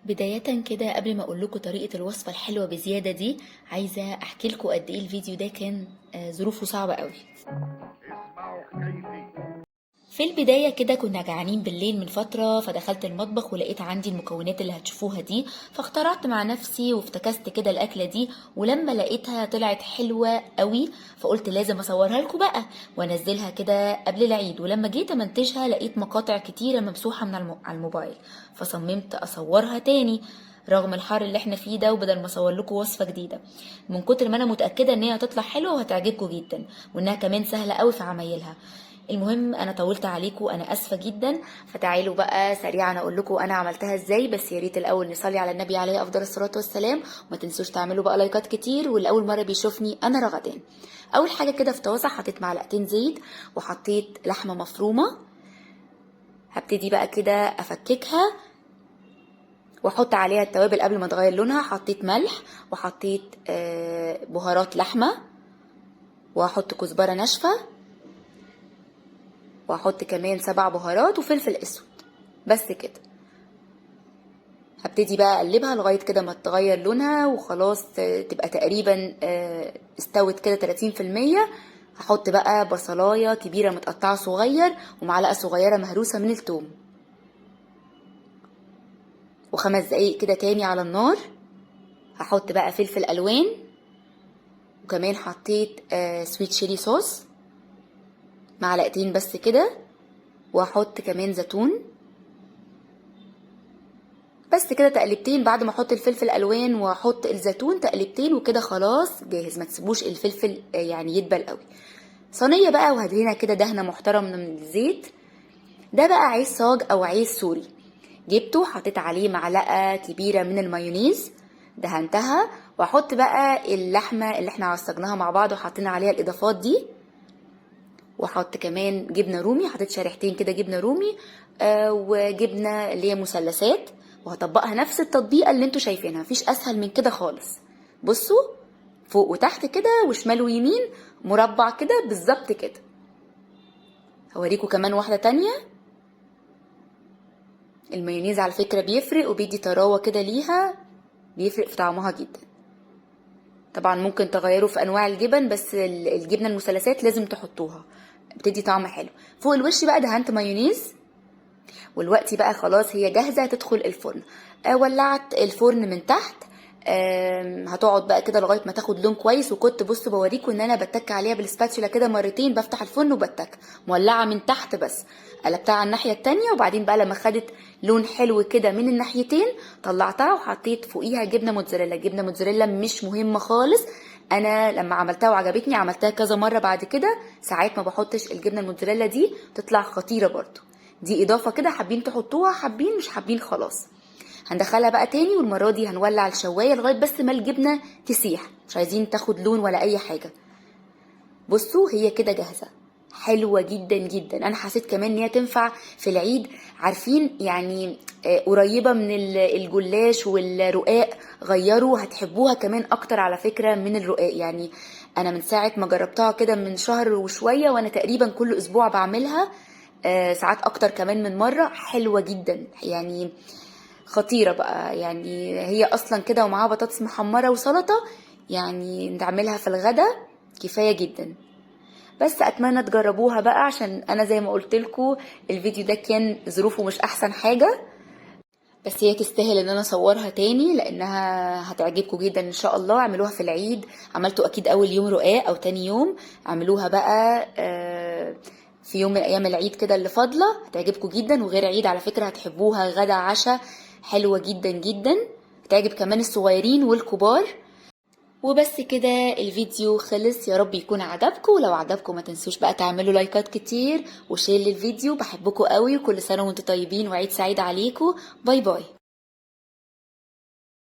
بداية كده قبل ما اقول لكم طريقة الوصفة الحلوة بزيادة دي، عايزة احكي لكم قد ايه الفيديو ده كان ظروفه صعبة قوي. اسمعوا حكايتي. في البداية كده كنا جعانين بالليل من فترة، فدخلت المطبخ ولقيت عندي المكونات اللي هتشوفوها دي، فاخترعت مع نفسي وافتكست كده الأكلة دي، ولما لقيتها طلعت حلوة قوي فقلت لازم أصورها لكم بقى وانزلها كده قبل العيد. ولما جيت أمنتجها لقيت مقاطع كتيرة ممسوحة من على الموبايل، فصممت أصورها تاني رغم الحر اللي احنا فيه ده، وبدل ما اصور لكم وصفة جديدة من كتر ما انا متأكدة ان هي هتطلع حلوة وهتعجبكم جدا، وانها كمان سهلة قوي في عمايلها. المهم انا طولت عليكم، انا اسفه جدا، فتعالوا بقى سريعا اقول لكم انا عملتها ازاي. بس يا ريت الاول نصلي على النبي عليه افضل الصلاة والسلام، وما تنسوش تعملوا بقى لايكات كتير. واللي اول مرة بيشوفني انا رغدان. اول حاجة كده في طاسه حطيت معلقتين زيت وحطيت لحمه مفرومه. هبتدي بقى كده افككها واحط عليها التوابل قبل ما تغير لونها. حطيت ملح وحطيت بهارات لحمه، وهحط كزبره ناشفة، وهحط كمان 7 بهارات وفلفل اسود. بس كده هبتدي بقى اقلبها لغاية كده ما تغير لونها وخلاص تبقى تقريبا استوت كده تلاتين في المية. هحط بقى بصلايه كبيرة متقطعه صغير ومعلقة صغيرة مهروسه من التوم، وخمس دقايق كده تاني على النار. هحط بقى فلفل الوان، وكمان حطيت sweet chili sauce معلقتين بس كده، وهحط كمان زيتون. بس كده تقلبتين بعد ما احط الفلفل الالوان واحط الزيتون، تقلبتين وكده خلاص جاهز. ما تسيبوش الفلفل يدبل قوي. صينية بقى وهدهنها كده دهنه محترمه من الزيت. ده بقى عيش صاج او عيش سوري، جبته حطيت عليه معلقه كبيرة من المايونيز، دهنتها، واحط بقى اللحمة اللي احنا عصجناها مع بعض وحطينا عليها الاضافات دي، واحط كمان جبنه رومي، حطيت شريحتين كده جبنه رومي، وجبنه اللي هي مثلثات، وهطبقها نفس التطبيقه اللي انتوا شايفينها، مفيش اسهل من كده خالص. بصوا فوق وتحت كده وشمال ويمين مربع كده بالظبط كده. هوريكم كمان واحدة تانية. المايونيز على فكرة بيفرق وبيدي طراوه كده ليها، بيفرق في طعمها جدا. طبعا ممكن تغيروا في انواع الجبن، بس الجبنة المثلثات لازم تحطوها، بتدي طعم حلو. فوق الوش بقى دهنت مايونيز، والوقت بقى خلاص هي جاهزة تدخل الفرن. ولعت الفرن من تحت، هتقعد بقى كده لغاية ما تاخد لون كويس. وكنت بصوا بوريكم ان انا بتك عليها بالسباتشولا كده مرتين، بفتح الفرن وبتك مولعه من تحت بس، قلبتها على الناحية التانية، وبعدين بقى لما خدت لون حلو كده من الناحيتين طلعتها وحطيت فوقيها جبنه موتزاريلا. جبنه موتزاريلا مش مهمة خالص، انا لما عملتها وعجبتني عملتها كذا مرة بعد كده، ساعات ما بحطش الجبنة الموتزاريلا دي، تطلع خطيرة برضو. دي اضافه كده، حابين تحطوها حابين، مش حابين خلاص. هندخلها بقى تاني، والمرة دي هنولع الشواية لغاية بس ما الجبنة تسيح، مش عايزين تاخد لون ولا أي حاجة. بصوا هي كده جاهزة، حلوة جدا جدا. أنا حسيت كمان إن هي تنفع في العيد، عارفين قريبة من الجلاش والرقاق، غيروا هتحبوها كمان أكتر على فكرة من الرقاق. أنا من ساعة ما جربتها كده من شهر وشوية، وأنا تقريبا كل أسبوع بعملها، ساعات أكتر كمان من مرة. حلوة جدا خطيرة بقى، هي أصلا كده ومعاها بطاطس محمرة وسلطة، نعملها في الغدا كفاية جدا. بس أتمنى تجربوها بقى، عشان أنا زي ما قلت لكم الفيديو ده كان ظروفه مش أحسن حاجة، بس هي تستاهل إن أنا أصورها تاني لأنها هتعجبكم جدا إن شاء الله. اعملوها في العيد، عملتوا أكيد أول يوم رقاق أو تاني يوم، اعملوها بقى، في يوم من أيام العيد كده اللي فاضلة، هتعجبكم جدا. وغير عيد على فكرة هتحبوها، غدا عشاء حلوة جدا جدا، هتعجب كمان الصغيرين والكبار. وبس كده الفيديو خلص، يا رب يكون عجبكم، ولو عجبكم ما تنسوش بقى تعملوا لايكات كتير و share للفيديو. بحبكم قوي، وكل سنة وانتم طيبين، وعيد سعيد عليكم. bye bye.